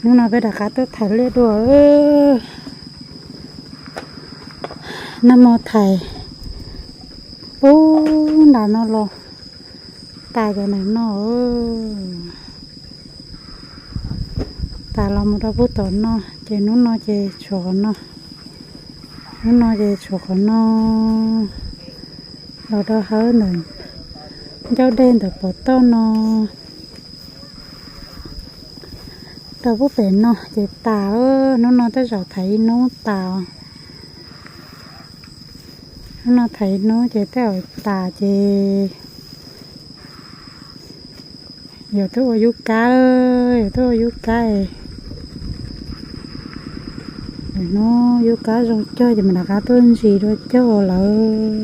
Hnub no peb rov qab tuaj thaiv liaj dua. Nag hmo thaiv puag nram no los tas cov ntawm no, tas los mus rau puag tom no, ces hnub no ces tshuav qhov no, hnub no ces tshuav qhov no los rau hauv ntawm ncauj dej ntawm pov toj no. Rau puag pem no ces tas, hnub no tej zaum thaiv ib hnub tas. Hnub no thaiv ib hnub ces tej zaum tas ces yuav tuaj ua yub kab, yuav tuaj ua yub kab. Hnub yub kab zoo cog ces mam rov qab tuaj ntsis dua cog lawm.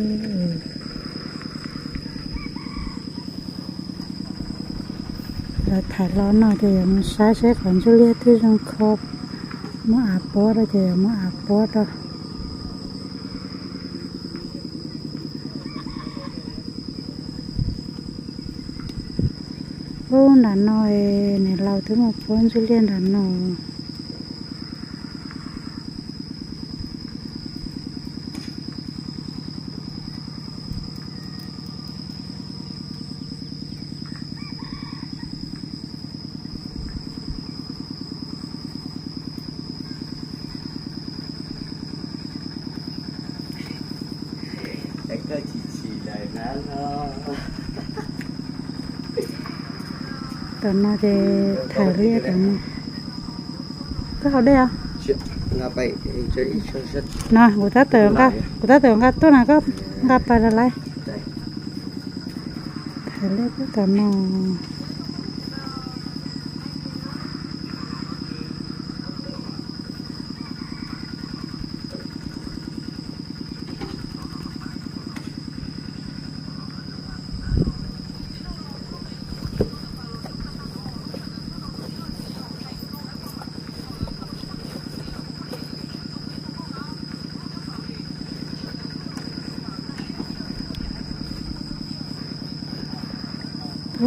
Lawv thaiv los no ces yuav mus saib seb qhov ntsuj liaj twb zoo kho, muab av puab rau ces yuav muab av puab rau. Ub, nram no, niam laus twb mus puab ntsuj liaj nram no. Tom no ces thaiv liaj tom no. Koj haus dej os? No, kuv tab tom, kuv tab tom nqa tuaj na, koj nqa pas rau lawm. Thaiv liaj puag tom no.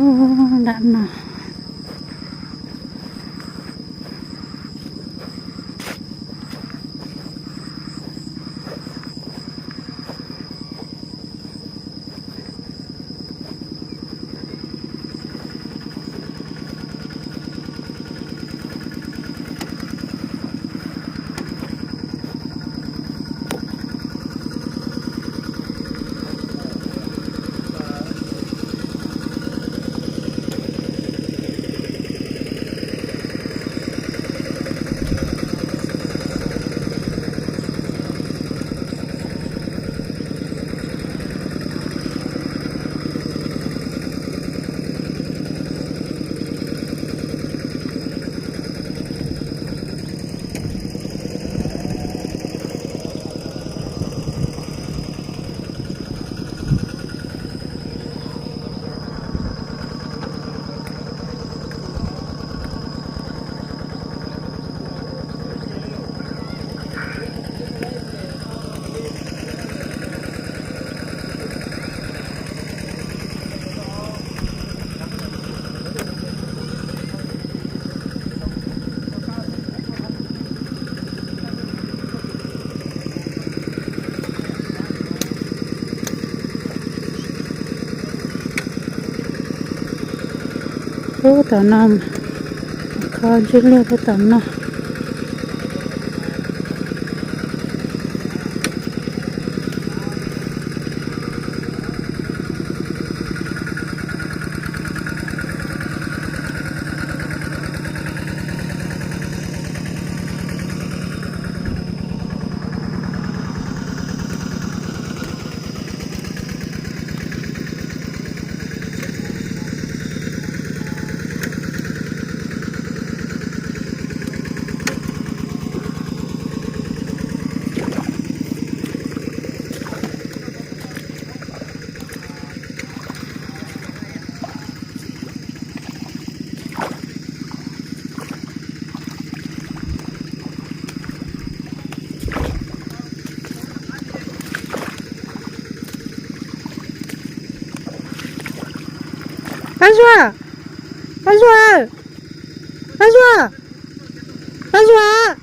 Puag nram no. Puag tom no, kho ntsuj liaj puag tom no. Pab Zuag, Pab Zuag, Pab Zuag. Pab Zuag.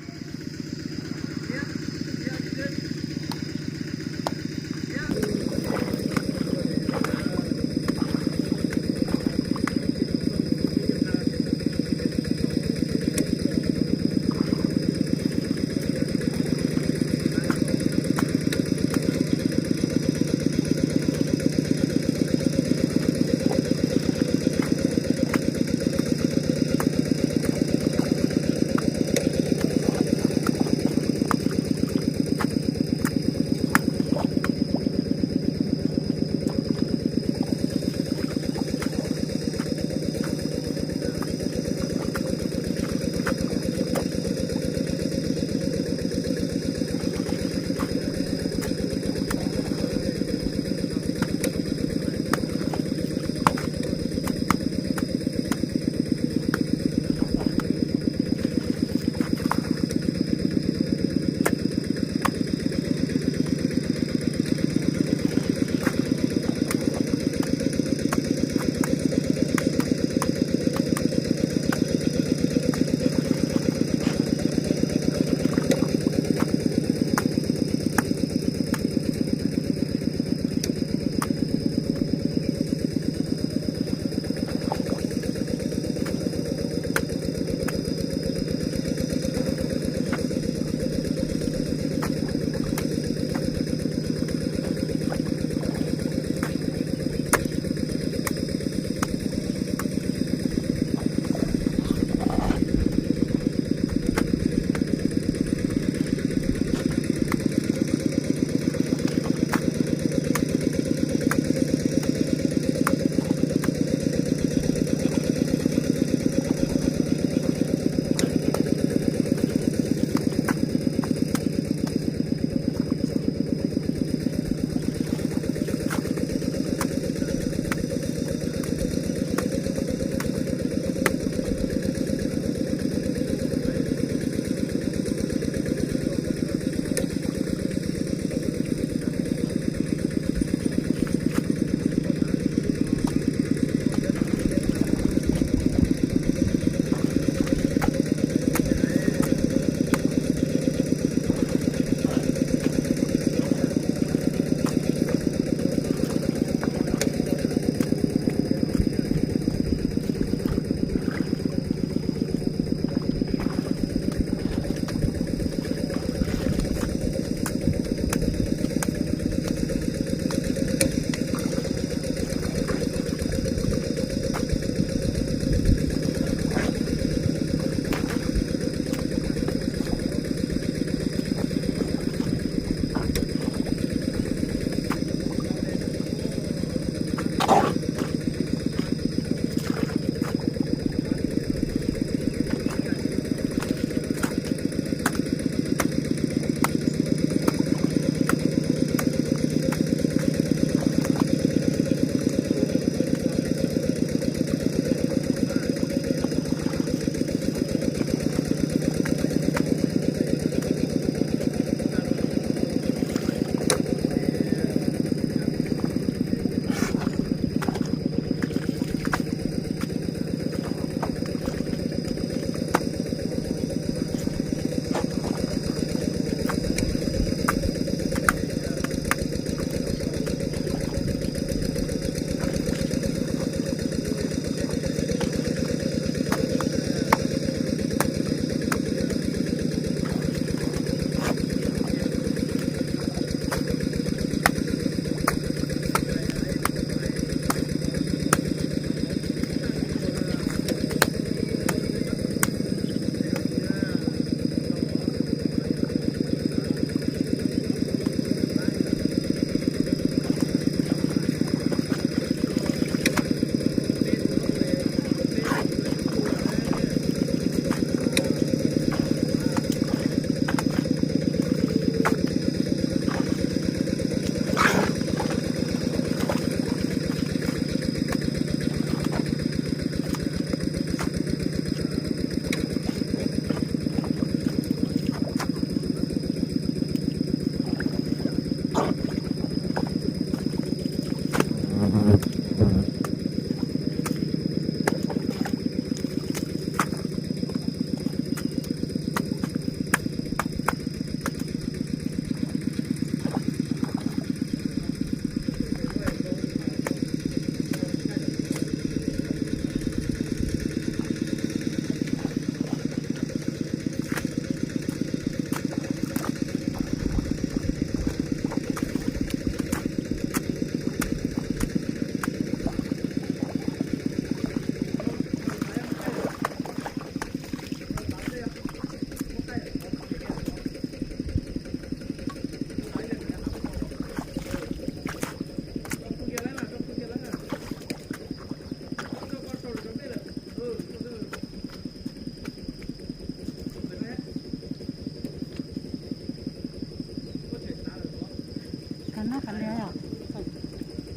Noj qhov ntawd yom? Qhov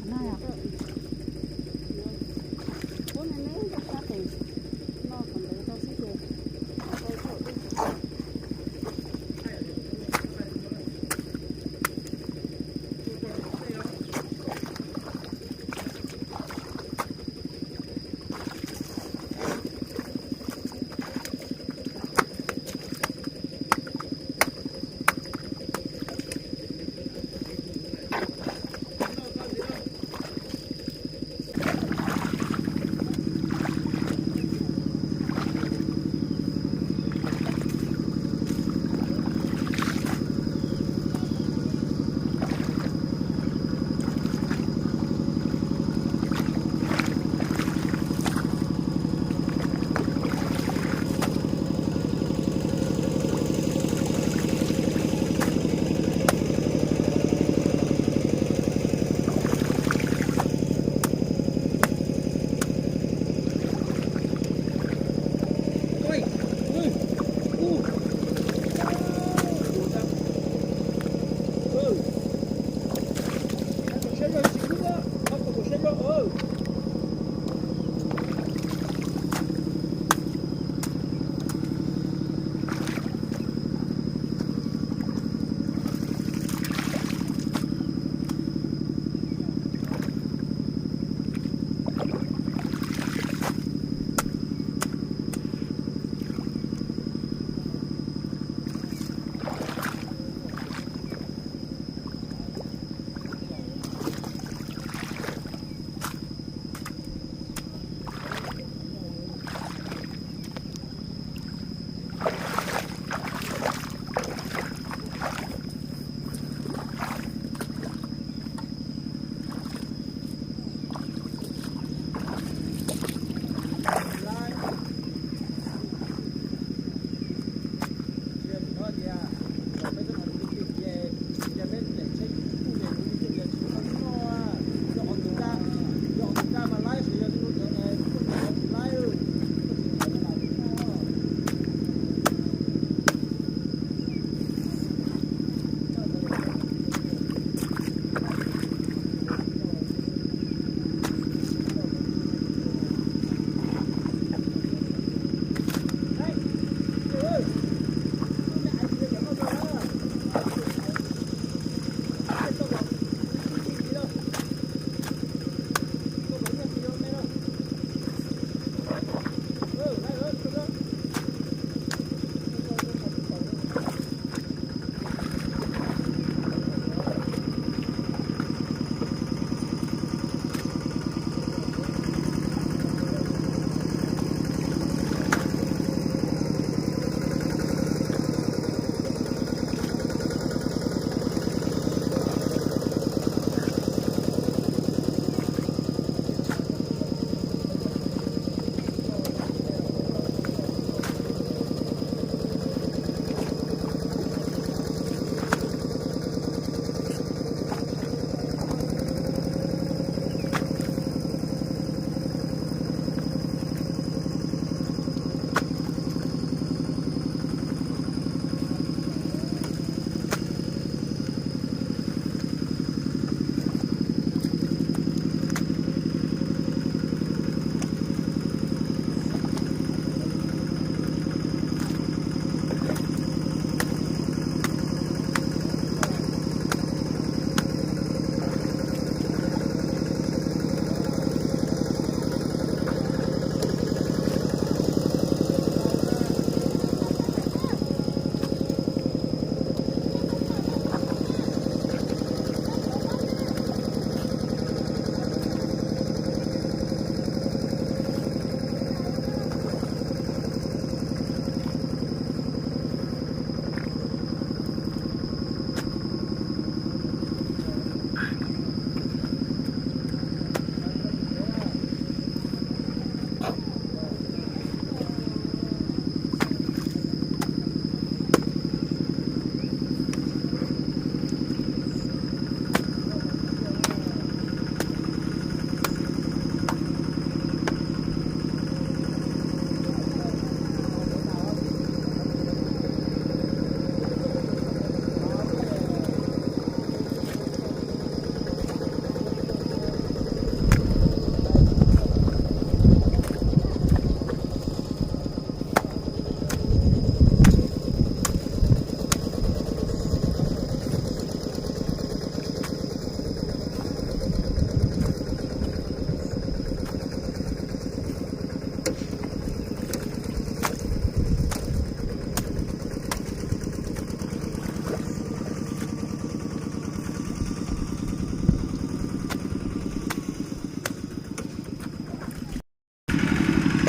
no yom?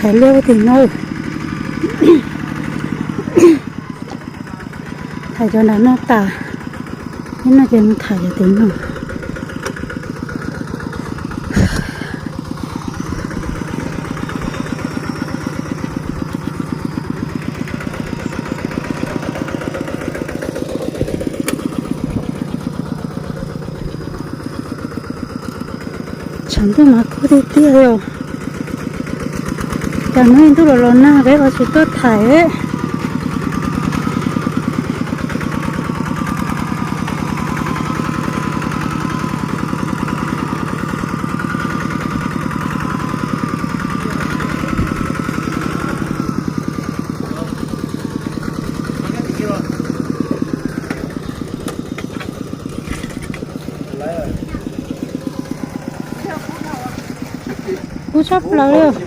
Tham liaj ua tim no. Tham cov nram no tas, ib no ces mus tham cov tim no. Tshav ntuj mas kub tiag tiag li os. Cas hnub ib ntuj los los nag peb ho tsis tuaj tham. Kub tshaj plaws li.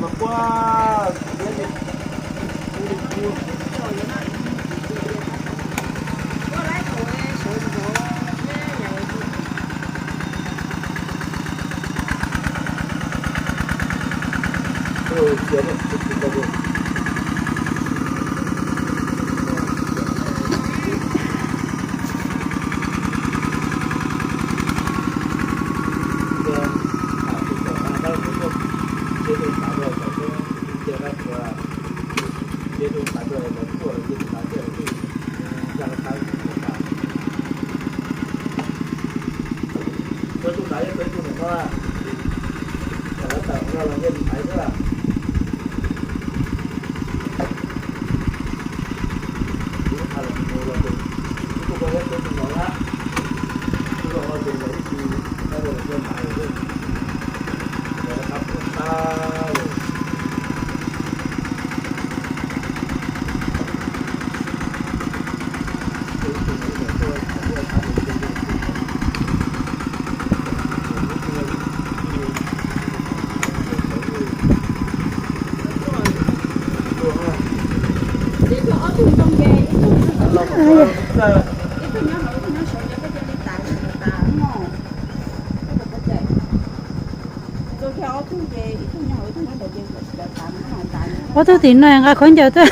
Ob tug tim no nqa khaub ncaws tuaj,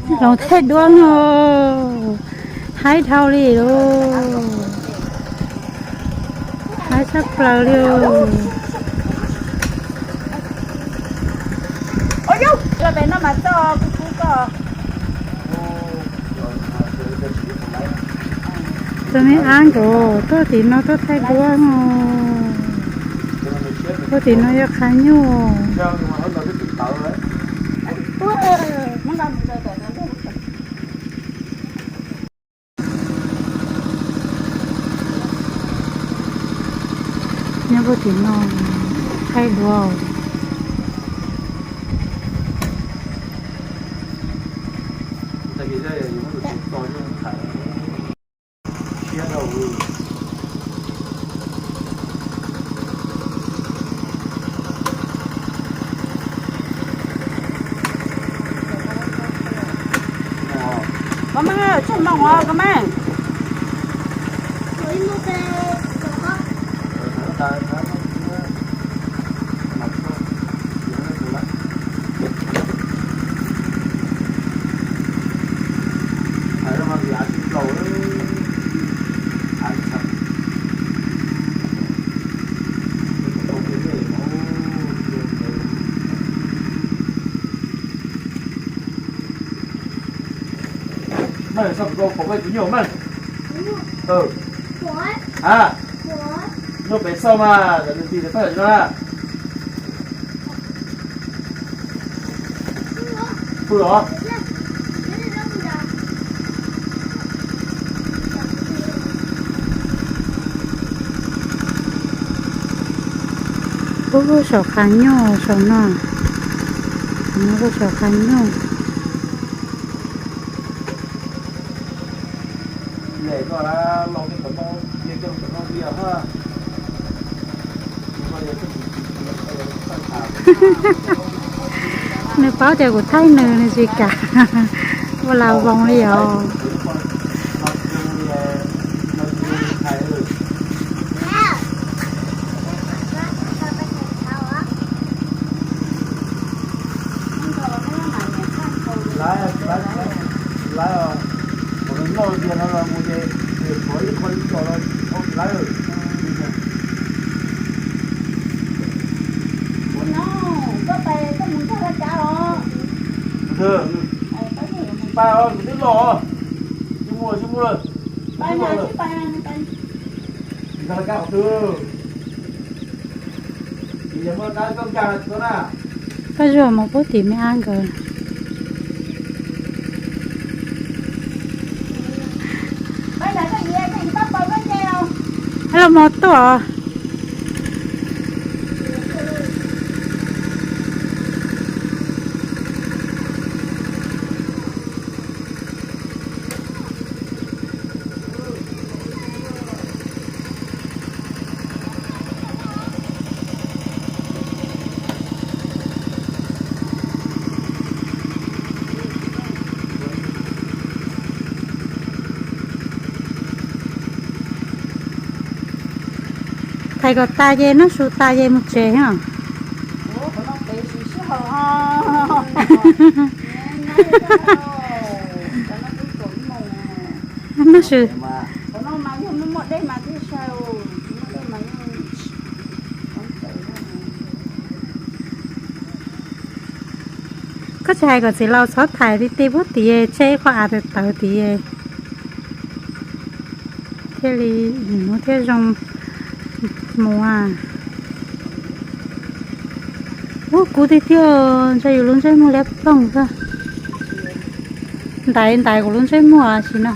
hloov thaij duab no, haib dhau li lauj, haib tshaj plaws li. Tus me ab nkaus tuaj tim no tuaj thaij duab no, tuaj tim no yuav qhav nyuj. Nyob puag tim no thaij duab. Koj Meej, tshuaj moo os Koj Meej. Meej, sao kuv tau pom koj tus nyuj Meej? A, nyuj pem xauj mas, nws tis tas toj no na. Pw os. Ub, saum qhav nyuj saum no. Saum no kuj saum qhav nyuj. Nws paub tias kuv thaij nws, nws tsis kam ua las voos li os. Lawv, lawv, lawv, kom nws noj tiag no los mus ces, ces tshuav ib qho ib co los tsis tau lawv. Tus, tsis pais os, kuv twb los. Tsis mus, tsis mus lawm. Tsis nkag laj kab qhov twg. Tsis yog muaj kab koj nkag tsis tau na. Koj zuaj mus pub tim me ab nkawd. Ab los mos tuaj. Thais kom tas ces noj su tas ces mus tsev os. Noj su. Koj tsis hais kom txiv laus txhob thais li, ti pub tid tseb ib qho av tawv tawv tid thiaj li, hnub thiaj zoo mus. Ub, kub tiag tiag, ntshe yus lub ntsej muag liab ploog xwb. Ntaiv ntaiv kuv lub ntsej muag sim no.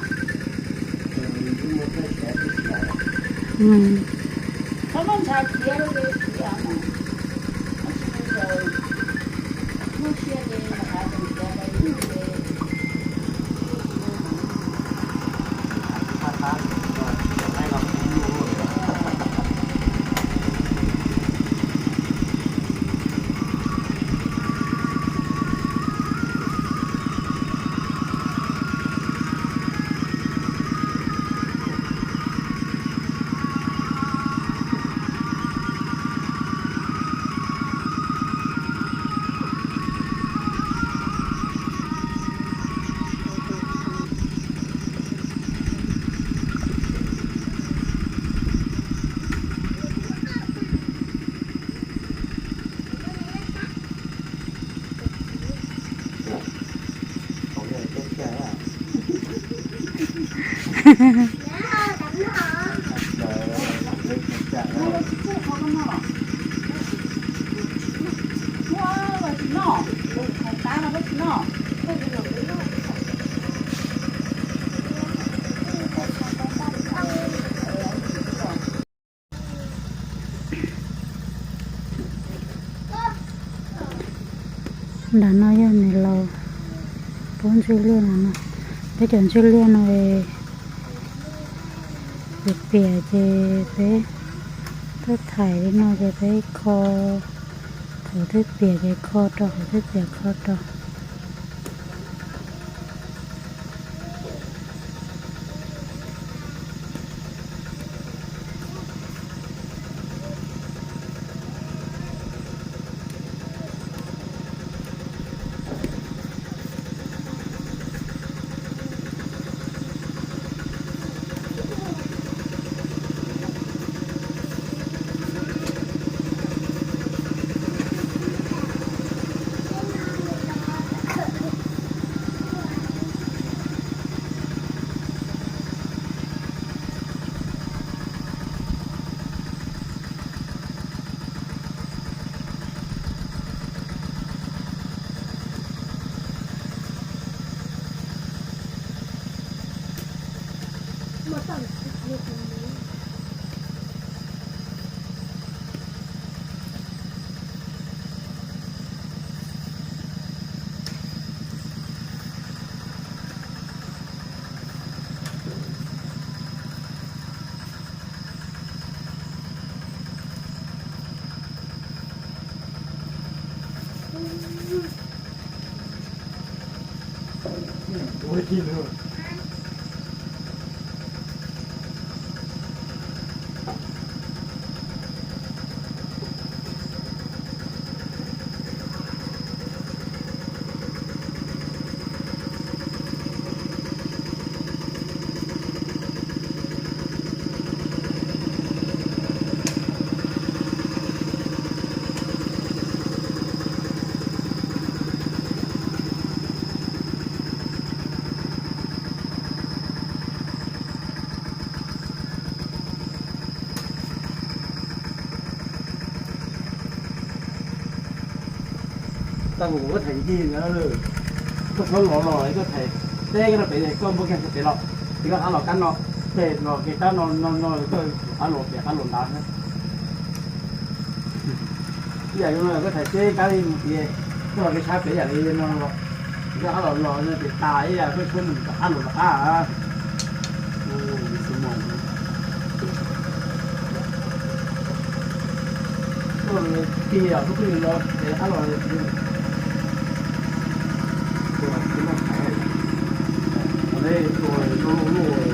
Nram no yog niam laus pub ntswj liaj no no. Peb cov ntswj liaj no piam piam ces peb tuaj thaim li no ces peb kho, qhov twg piam ces kho rau, qhov twg piam kho rau. Tau kuv koj them ncig ntawd, koj txhob los los koj them, teb koj rau pem, koj npuaj kiag rau pem los, ces koj rov qab los qab no, pem los kev qab no no no, koj rov qab los pem qab los ntawd. Ib yam li no koj them teb kab li mus tias, koj los kev tshav pem yam li no los, koj rov qab los los no ces tas ib yam koj tshuab mus rov qab los rov qab. Koj tig os, koj pheej los ces rov qab los. Ua, tus noj thaiv, ua, nej tua luj luj luj.